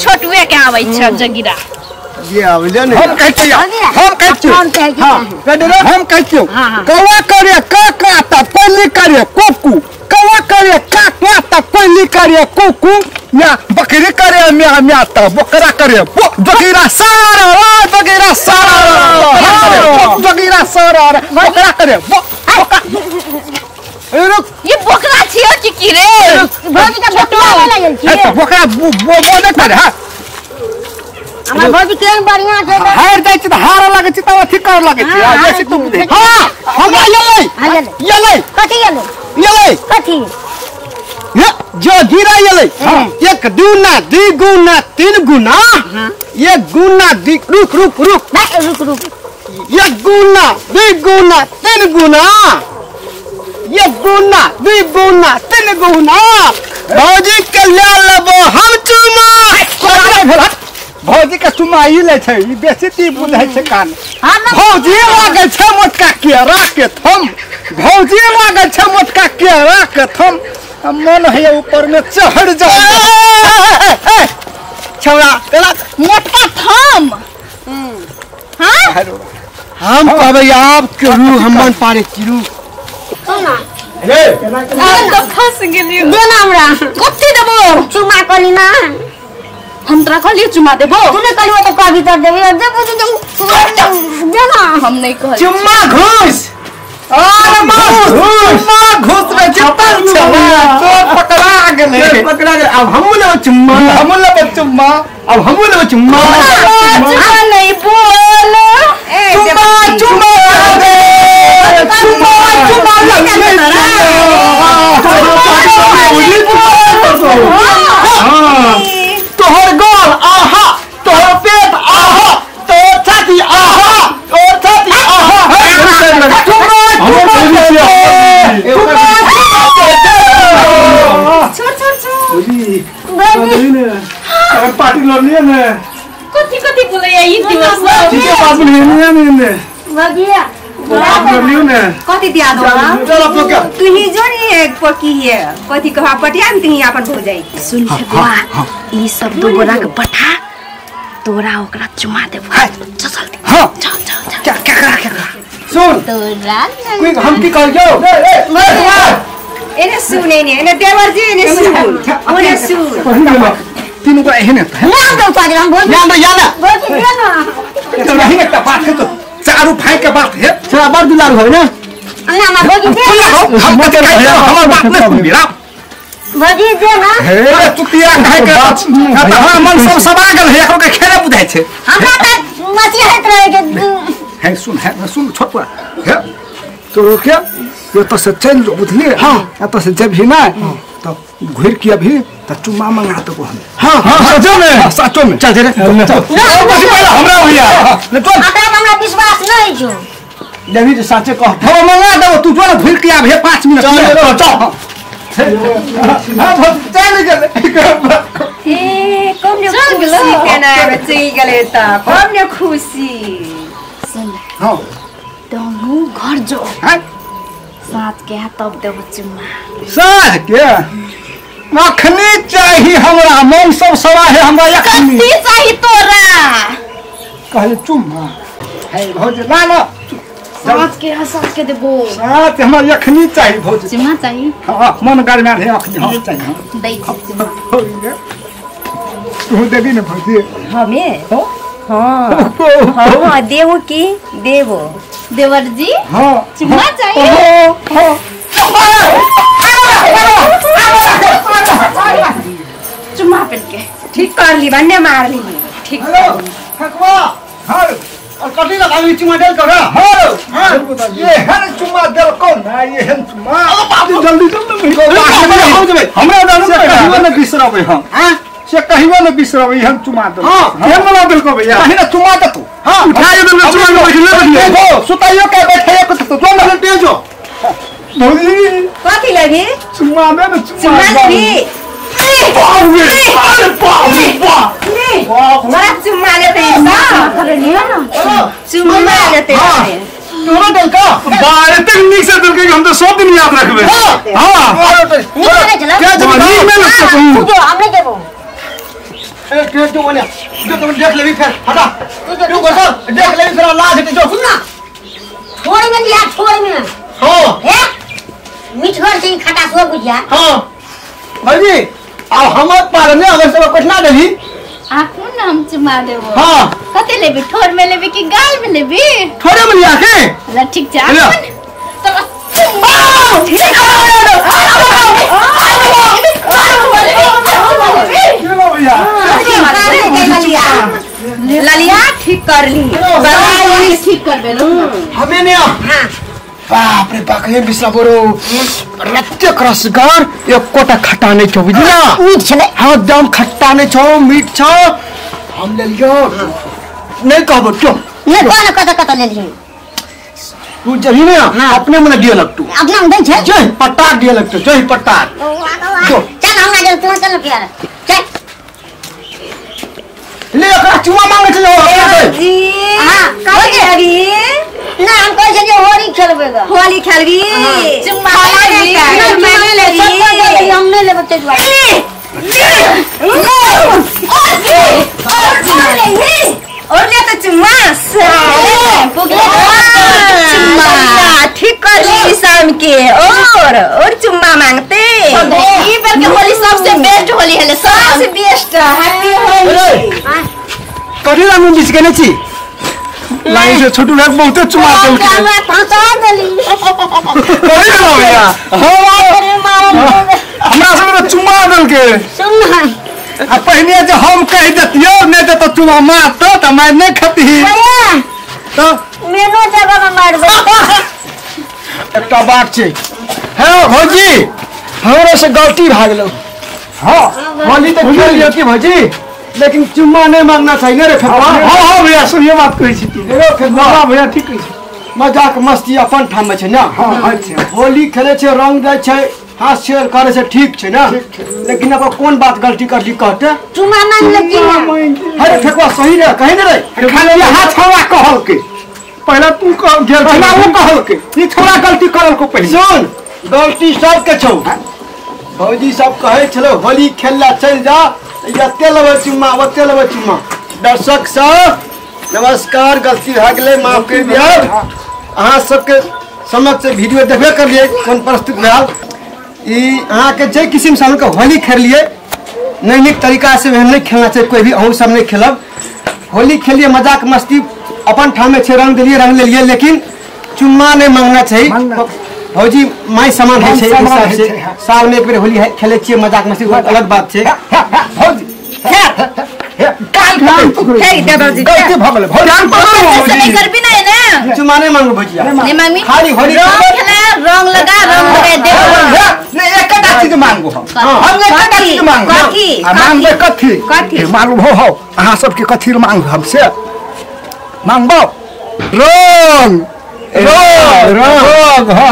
छोटुए के आबै छै जगीरा ये आबले ने हम कहै छियौ हम कहै छियौ हां हम कहै छियौ कौआ करे का का त पहली करे कुकू कौआ करे का का त पहली करे कुकू या बकरी करे म्या म्या त बकरा करे बकरा सारा बकरा सारा बकरा सारा बकरा करे रुक ये बकरा छियो कि की रे भौजी का बकरा लागल छी त बकरा बोले करे हां हमर भौजी केहन बढ़िया छै हार जाय छै त हार लागै छै त अथी कर लागै छै जैसे तू बुझे हां हमरा येलै येलै कथी येलै येलै कथी ये जो गिरा येलै एक दूना दी गुना तीन गुना एक गुना दी रुक रुक रुक रुक रुक एक गुना दी गुना तीन गुना एक गुना दी गुना तीन गुना भौजी के ले लेबो हम चुमा भौजी के चुमा ई ले छै ई बेसी ती बुझै छै कान भौजी लागै छै मोटका केरा के थम भौजी लागै छै मोटका केरा के थम मन है ऊपर में चढ़ जा छौड़ा तोरा मोटका थम हां हम कहबै आब केरू हम मन पारे चिरू सुन रे हम तो फंस गेलियो दे ना हमरा कथी देबो चुमा कहली ना हम तोरा कहलियो चुमा देबो तूने कहलियो तो कभी तर देबो देबो दे ना हम नहीं कहलियो चुम्मा घूस अरे चुम्मा घूस में जितल छला तो पकड़ा गेलै पकड़ा गेलै अब हमहु लेबै चुम्मा हमहु लेबै चुम्मा अब हमहु लेबै चुम्मा चुम्मा नहीं बोल चुम्मा चुम्मा दे चुम्मा चुम्मा तोहर गोल आहा तोहर पेट आहा तोहर छाती आहा तोहर छाती आहा चुम्मा चुम्मा छोड़ छोड़ छोड़ पार्टी लड़लिए ने कथी कथी बोलैया ई दिवस ठीक है बात बोलिए ने ने भगिया लड़लियो ने कथी दिया दो चल अपनो के तू ही जो नी एक पकी है कथी कहा पटिया में तू अपन हो जाई सुन बुआ ई सब दो गोरा के पठा तोरा ओकरा चुमा देबो चल जल्दी हां चल चल चल क्या क्या करा क्या करा सुन तोरा कोई हम की कहलियो ए ए एने सुने ने एने देवर जी एने सुन ओने सुन तीनों को एहने है ना दो पागल हम बोल ना ना ना बोल दे ना तो नहीं एकटा बात है तो चारू भाई के बात है छोड़ा बड़ दुलारू है ना ना ना भौजी दे हम कते हमर बात नहीं सुनबी रा भौजी दे ना हे चुतिया खाय के त हमर मन सब समा गेल है एकरो के खेले बुझाइ छै हमरा त मचिया होइत रहे के हे सुन हे सुन छोटुआ हे तो के ये तो से चल जो बुझलिए हां एतऽ से जेबही ना तो घुर के अभी त चुम्मा मंगा देबो हम हां हां सचो में सचो में चल रे चल पहले हमरा भैया ले चल हमरा हमरा विश्वास नहीं छौ देवी तो साचे कह हम मंगा देबो तू जो घुर के आबे 5 मिनट चल चल हां चल गेलै ए कम ने खुशी केना चलि गेलै त कम ने खुशी सुन हां तू घर जो हां साँझ के तब देबो चुम्मा साँझ के अखनी चाही हमरा मन सब सवा है हमरा अखनी कथी चाही तोरा कहले चुम्मा है भौजी ना ना साँझ के साँझ के देबो साँझ हमरा अखनी चाही भौजी चुम्मा चाही हां मन गरमायल है अखनी हां चाही हां दै छी चुम्मा तू देबी ने भौजी हमे हां हां देबो की देबो देवर जी हां चुम्मा चाहिए हां चुम्मा पेट के ठीक कर ली भन्ने मार ली ठीक हेलो ठकवा हां और कटी लगा चुम्मा देल कर हां हां ये हन चुम्मा देल को ना ये हन चुम्मा जल्दी जल्दी हम जेबै हमरा दारू से कहियो न बिसरबै हम हां से कहियो न बिसरबै हम चुम्मा देल हां केहन वाला देल को भैया कहि न चुम्मा दे तू हां उठाइयो देल चुम्मा के बैठले बैठले हो सुताइयो के बैठैयो के तो जो न तेजो भौजी कथी लेबी चुम्मा दे न चुम्मा लेबी बाप रे अरे बाप रे बाप बड़ा चुम्मा लेते हैं सब चुम्मा लेते हैं तोरा देल का बा एतेक नीक से देलकै कि हम तो सब दिन याद रखबै। हां नीक में नीक में तू जो हम नहीं देबो। ए के जो बने जो तुम देख लेबी फेर हटा तू कर देख लेबी फेर लाज हेतै जो सुन ना छोड़ में लिया छोड़ में हां हे मिठगर से खटा सो बुझिया हां भौजी आ हमर पार ने हमर सब पटना देली आखू ना हम चुमा देबो हां कते लेबी ठोर में लेबी कि गाल में लेबी ठोरे में लिया के ल ठीक छै तो ललिया ठीक कर ली ठीक कर बेलो हमें ने हां बाप रे बाप ये बिसला बोरो रत्ते रसगर एकोटा खट्टा नहीं छौ बुझला मीठ छले हां एकदम खट्टा नहीं छौ मीठ छौ हम ले लियो नहीं कहबो क्यों नहीं कौन कत कत ले लियो तू जही ने अपने मन दिए लगतू अपना में दै छै जय पट्टा दिए लगतू जय पट्टा चल हमरा जल तू चल प्यार चल ले ओकरा चुमा मांगे छै जी हां कथी खेलबी ना हम कहै छै जे होली खेलबे ग होली खेलबी चुम्मा लेबी हम नहीं लेबै ते दुआरे और ले तो चुम्मा चुम्मा ठीक कर ली शाम के और चुम्मा मांगते ई बार के होली सबसे बेस्ट होली है सबसे बेस्ट हैप्पी होली करी राम बिस केने छी लाइन से छोटू भाई बहुते चुमा देल के हमरा फंसा देली करी राम भैया हमरा सब त चुमा देल के सुन ना आ पहिने जे हम कह देतियो नै त चुमा मारतो त मार नै खती भैया त मेनो जगह में मारबो एकटा बात छै हे भौजी हमरा से गलती भा गेलो हां होली त खेल लियो की भौजी लेकिन चुम्मा नहीं मांगना चाहिए रे फेकवा हां हां भैया सुनिए बात कहै छी तू रे फेकवा हां भैया ठीक कहै छी मजाक मस्ती अपन ठाम में छै ना हां अच्छा होली खेले छै रंग दै छै हाथ शेयर करे से ठीक छै ना लेकिन अब कोन बात गलती करली कहते चुम्मा मांग लेती ना अरे फेकवा सही रे कहीं ने रे खाली हाथ छौड़ा कहल के पहला तू कह गेल पहला वो कहल के ई छौड़ा गलती करल को पहले सुन गलती सब के छौ भौजी सब कहै छलो होली खेलला चल जा एते लेबै चुम्मा ओते लेबै चुम्मा दर्शक सब नमस्कार गलती भए गेलै माफ करि दियौ अहाँ सबके समक्ष वीडियो देखबे करलियै कोन परिस्थिति भेल ई अहाँके जे किसिम से अहाँके होली खेलियै नहीं नीक तरीका से एहन नहीं खेलना चाहिए कोई भी अहूँ सब नहीं खेलब होली खेलिए मजाक मस्ती अपन ठामे छै रंग देलियै रंग लेलियै लेकिन चुम्मा नहीं मांगना चाहिए भौजी my समान है हिसाब से साल में एक बेर होली खेले छियै मजाक मस्ती अलग बात छै भौजी गलती भऽ गेलै भौजी करबी नहीं ना चुम्मा नहीं मांगू भौजी नहीं मांगी खाली होली रंग लगा रंग लगा दे नहीं एकटा चीज मांगू हम एकटा चीज मांगू कथी आ मांगबै कथी कथी मालूम हो हो अहाँ सबके कथी मांगू हमसे मांगबो रंग रंग रंग हां